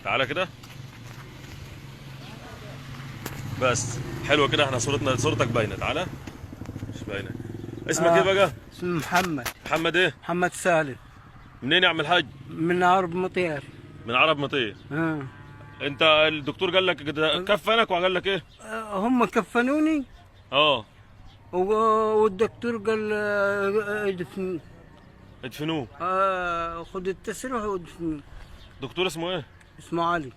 تعالى كده بس، حلوة كده. احنا صورتنا، صورتك باينة. تعالى، مش باينة. اسمك ايه بقى؟ اسمه محمد. محمد ايه؟ محمد سالم. منين يا عم الحاج؟ من عرب مطير. من عرب مطير. انت الدكتور قال لك كفنك وقال لك ايه؟ هم كفنوني. اه. والدكتور قال ادفنوه. ادفنوه. خد التسريح وادفنوه. دكتور اسمه ايه؟ اسمه علي.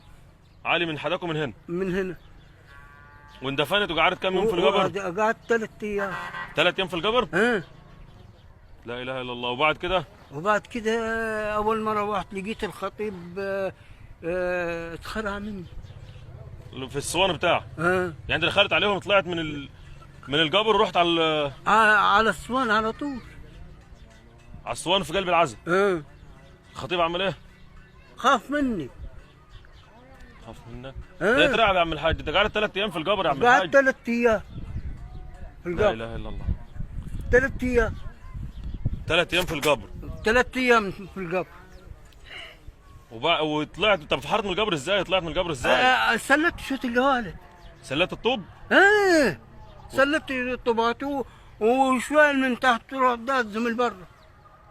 علي من حداكم من هنا؟ من هنا. واندفنت وقعدت كام يوم في القبر؟ قعدت 3 ايام. 3 ايام في القبر؟ اه. لا اله الا الله. وبعد كده؟ وبعد كده اول ما روحت لقيت الخطيب اتخرع مني. في الصوان بتاعه؟ اه. يعني انت دخلت عليهم، طلعت من القبر ورحت على على الصوان على طول. على الصوان في قلب العزا. اه. الخطيب عمل ايه؟ خاف مني. خاف منك؟ اه. ده اترعب يا عم الحاج، انت قعدت 3 ايام في القبر يا عم قعدت الحاج. 3 ايام في لا القبر. اله الا الله. 3 ايام. 3 ايام في القبر. 3 ايام في القبر. وطلعت. طب فحرت من القبر ازاي؟ طلعت من القبر ازاي؟ سلت شوت الجوالة. سلات الطوب؟ ايه، سلت الطوبات وشوية من تحت تروح داز من برا.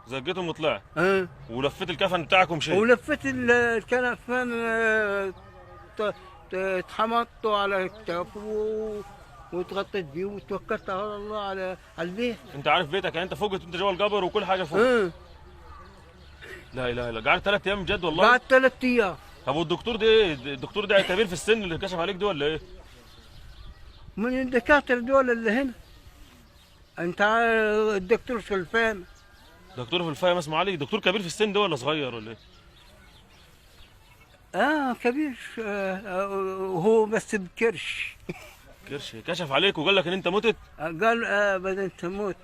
زجيتهم وطلعت. اه. ولفيت الكفن بتاعك ومشيت. ولفيت الكنفان، اتحمطته على كتافه وتغطيت بيه وتوكلت على الله على البيت. انت عارف بيتك يعني، انت فوقت وانت جوه القبر وكل حاجة فوق. اه. لا اله الا الله. قعدت 3 ايام بجد والله؟ بعد 3 ايام. طب والدكتور ده ايه؟ الدكتور ده كبير في السن اللي كشف عليك ده ولا ايه؟ من الدكاترة دول اللي هنا، انت عارف الدكتور سلفان. دكتور في الفاية اسمه علي، دكتور كبير في السن ده ولا صغير ولا ايه؟ اه كبير، هو بس بكرش. كرش كشف عليك وقال لك ان انت متت؟ قال بدل تموت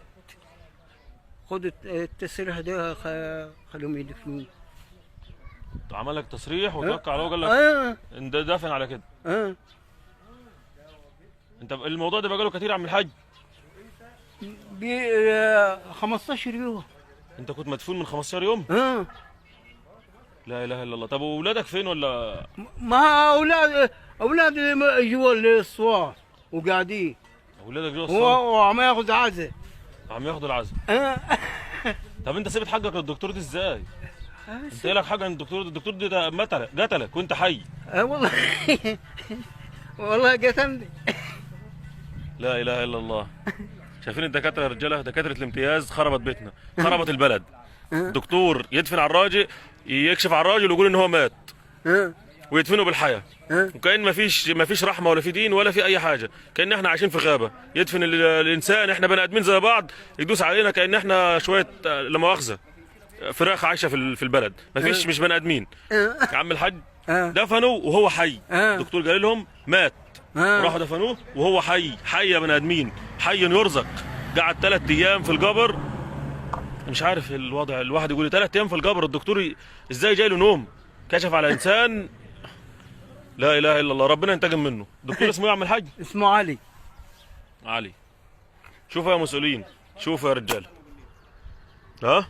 خد التسريح ده، خليهم يدفنوه. عمل لك تصريح وتوقع عليه وقال لك ان ده دفن على كده. اه. انت الموضوع ده بقاله كتير يا عم الحاج؟ بي 15 يوم. انت كنت مدفون من 15 يوم؟ اه. لا اله الا الله. طب واولادك فين ولا؟ ما اولاد جوا الصوان وقاعدين. اولادك جوه الصوان؟ وعم ياخذ عزة. عم ياخدوا العزاء. اه. طب انت سبت حقك للدكتور ده ازاي؟ انت ايه لك حاجة عند الدكتور ده؟ الدكتور ده قتلك، قتلك وانت حي. اه والله، والله قتلني. لا اله الا الله. شايفين الدكاترة يا رجاله؟ دكاترة الامتياز خربت بيتنا، خربت البلد. دكتور يدفن على الراجل، يكشف على الراجل ويقول ان هو مات ويدفنه بالحياة، وكأن ما فيش رحمه ولا في دين ولا في اي حاجة، كأن احنا عايشين في غابه. يدفن الانسان، احنا بني ادمين زي بعض، يدوس علينا كأن احنا شوية لا مؤاخذة فراخ عايشه في البلد، ما فيش، مش بني ادمين. يا عم الحاج، دفنوا وهو حي. الدكتور قال لهم مات. راحوا دفنوه وهو حي. حي يا بني ادمين، حي يرزق. قعد 3 ايام في القبر. مش عارف الوضع، الواحد يقول 3 ايام في القبر، الدكتور ازاي جاي له نوم كشف على انسان؟ لا اله الا الله، ربنا ينتقم منه. دكتور اسمه ايه يا عم الحاج؟ اسمه علي. علي. شوفوا يا مسؤولين، شوفوا يا رجاله. ها.